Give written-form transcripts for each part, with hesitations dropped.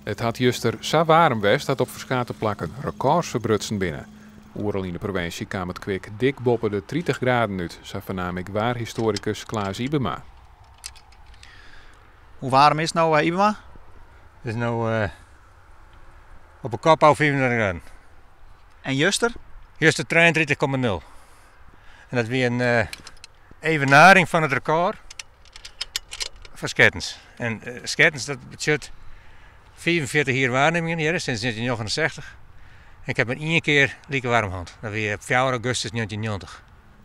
It hat juster sa waarm west dat op ferskate plakken rekôrs ferbrutsen binne. Oeral yn de provinsje kaam it kwik dik boppe de 30 graden út, sa fernaam ik waarhistoarikus Klaas Ybema. Hoe waarm is it no, Ybema? It is no op 'e kop ôf 35 graden. En juster? Juster 33,0. En dat wie in evenaring fan it rekôr foar Skettens. En Skettens dat betsjut 45 jier waarnimmingen hjir, sinds 1969. En ik ha mar ien kear like waarm hân. Dat wie op 4 augustus 1990.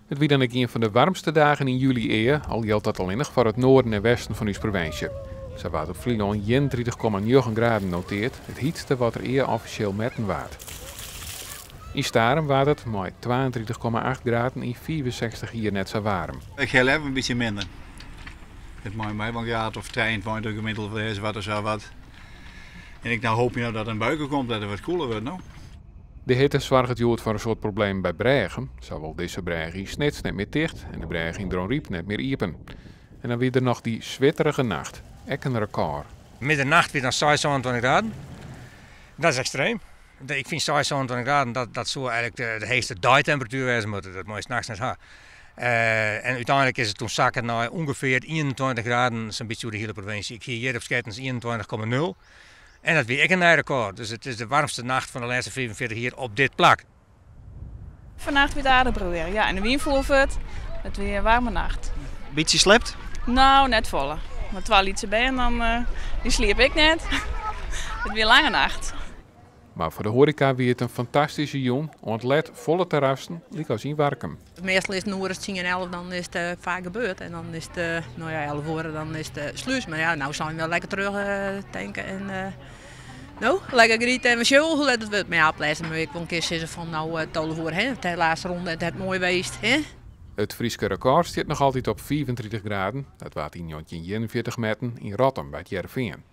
It wie dan ek ien fan de waarmste dagen yn july ea, al jildt dat allinnich foar it noarden en westen fan ús provinsje. Sa waard op Flylân 31,9 graden noteard, it hytste wat der ea offisjeel metten waard. Yn Starum waard it mei 32,8 graden yn 65 jier net sa waarm. Ik ha leaver in bytsje minder. It mei my wol in graad of 23 gemiddeld wêze, wat of sa wat. En ik no hoopje no dat der in buike komt, dat it wat koeler wurdt no. De hitte soarget hjoed foar in soad problemen by brêgen. Sa wol dizze brêge yn Snits net mear ticht en de brêge yn Dronryp net mear iepen. En dan wie der noch dy switterige nacht, ek in rekôr. Middernacht wie dan 26 graden. Dat is ekstreem. Ik fyn 26 graden, dat soe eigenlik de heechste deitemperatuer wêze moatte. Dat moat je nachts net ha. En úteinlik is it toen sakke nei ûngefear 21 graden, sa'n bytsje oer de hiele provinsje. Ik hie hjir op Skettens 21,0. En dat wie ek in nij rekôr. Dus it is de waarmste nacht fan de lêste 45 jier op dit plak. Fannacht wie it aardich broeierich. Ja, en de wyn foel fuort. It wie in waarme nacht. Bytsje slept? Nou, net folle. Mei twa lytse bern, dan dy sliep ik net. It wie in lange nacht. Mar foar de hoareka wie it in fantastyske jûn, oant let folle terrassen, lykas yn Warkum. Meastal is it in oere as tsien, elf, dan is it faak gebeurd. En dan is it, no ja, 11 oere, dan is it slús. Mar ja, no zijn we lekker terug tanken en no, lekker genieten en we sjogge hoe let it wurdt. Mar ja, op lêste moet ik wol in kear sizze fan no 12 oere, hè, de lêste ronde, it hat moai west, hè. It Fryske rekôr stiet noch altyd op 35 graden. Dat waard yn 1941 metten yn Rottum by it Hearrenfean.